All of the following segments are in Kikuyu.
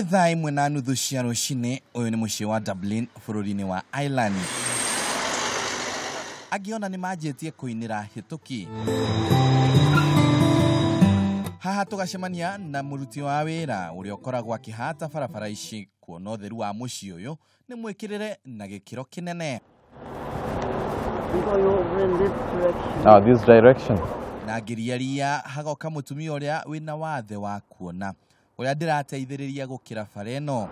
Nĩ thaa 1:30 cia rũcinĩ. Ũyũ nĩ mũciĩ wa Dublin bũrũri-inĩ wa Ireland. Angĩ ona nĩ manjĩtie kũinĩra hĩtũki. Haha tũgacemania na mũruti wa wĩra ũrĩa ũkoragwo akĩhata barabara ici kuona ũtheru wa mũciĩ ũyũ nĩ mwĩkĩrĩre na gĩkĩro kĩnene. This direction. Na ngĩria ria hagoka mũtumia ũrĩa wĩna wathe wa kuona ũrĩa ndĩrateithĩrĩria gũkĩra bara ĩno.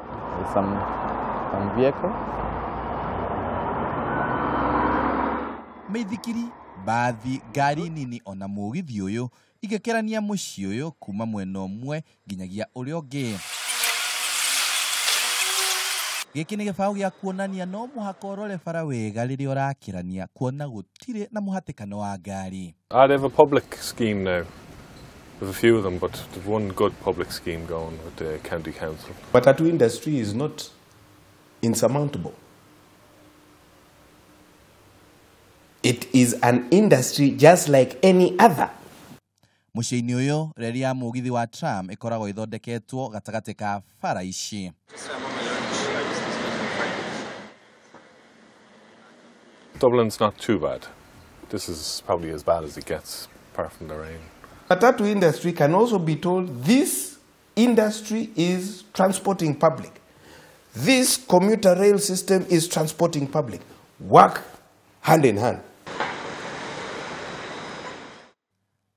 Some vehicle. Mĩithikiri, mbathi, ngari nini ona mũgithi ũyũ igĩkĩrania mũciĩ ũyũ kuma mwena ũmwe nginyagia ũrĩa ũngĩ. Gĩkĩ nĩ gĩbaũ gĩa kuonania no mũhaka ũrore bara wega rĩrĩa ũrakĩrania kuona gũtirĩ na mũhatĩkano wa ngari. They have a public scheme now. There's a few of them, but there's one good public scheme going with the county council. Matatu industry is not insurmountable. It is an industry just like any other. Mũciĩ-inĩ ũyũ reri ya mũgithi wa tram ĩkoragwo ĩthondeketwo gatagatĩ ka bara ici. Dublin's not too bad. This is probably as bad as it gets, apart from the rain. Matatu industry can also be told this industry is transporting public. This commuter rail system is transporting public. Work hand in hand.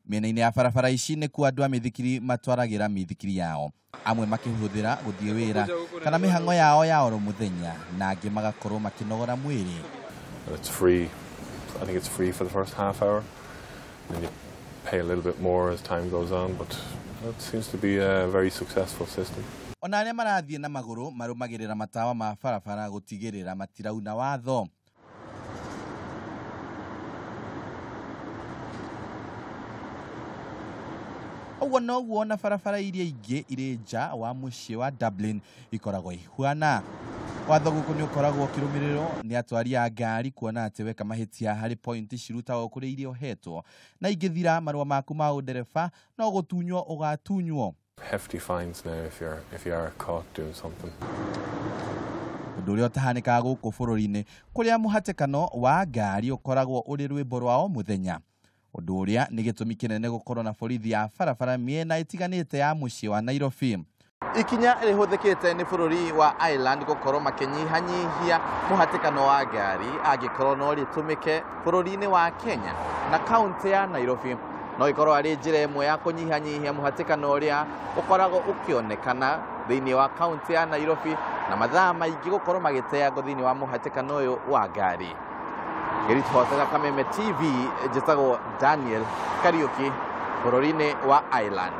Mĩena-inĩ ya barabara ici nĩkuo andũ a mĩithikiri matwaragĩra mĩithikiri yao, amwe makĩhũthĩra gũthiĩ wĩra kana mĩhang'o yao ya oro mũthenya, na angĩ magakorwo makĩnogora mwĩrĩ. And it's free. I think it's free for the first half hour. Then you pay a little bit more as time goes on, but it seems to be a very successful system. Ona arĩa marathiĩ na magũrũ marũmagĩrĩra matawa ma barabara gũtigĩrĩra matirauna watho. Ũguo noguo ona barabara iria ingĩ irĩ nja wa mũciĩ wa Dublin ikoragwo ihuana. Watho gũkũ nĩ ũkoragwo ũkĩrũmĩrĩrwo nĩ atwari a ngari kuona atĩ weka mahĩtia harĩ pointi cirutagwo kũrĩ iria ũhetwo, na ingĩthira marũa maku ma ũndereba no gũtunywo ũgatunywo. Hefty fines now if you are caught doing something. Ũndũ ũrĩa ũtahanĩkaga gũkũ bũrũri-inĩ kũrĩa mũhatĩkano wa ngari ũkoragwo ũrĩ rwĩmbo rwa o mũthenya. Ũndũ ũrĩa nĩ gĩtũmi kĩnene gũkorwo na borithi ya barabara mĩena ĩtiganĩte ya mũciĩ wa Nairobi. Ikinya rĩhũthĩkĩte nĩ bũrũri wa Ireland gũkorwo makĩnyihanyihia mũhatĩkano wa ngari angĩkorwo no rĩtũmĩke bũrũri-inĩ wa Kenya na kaũntĩ ya Nairobi. No ĩkorwo arĩ njĩra ĩmwe ya kũnyihanyihia mũhatĩkano ũrĩa ũkoragwo ũkĩonekana thĩinĩ wa kaũntĩ ya Nairobi na mathaa maingĩ gũkorwo magĩteangwo thĩinĩ wa mũhatĩkano ũyũ wa ngari. Ngĩribotera Kameme TV, njĩtagwo Daniel Kariuki bũrũri-inĩ wa Ireland.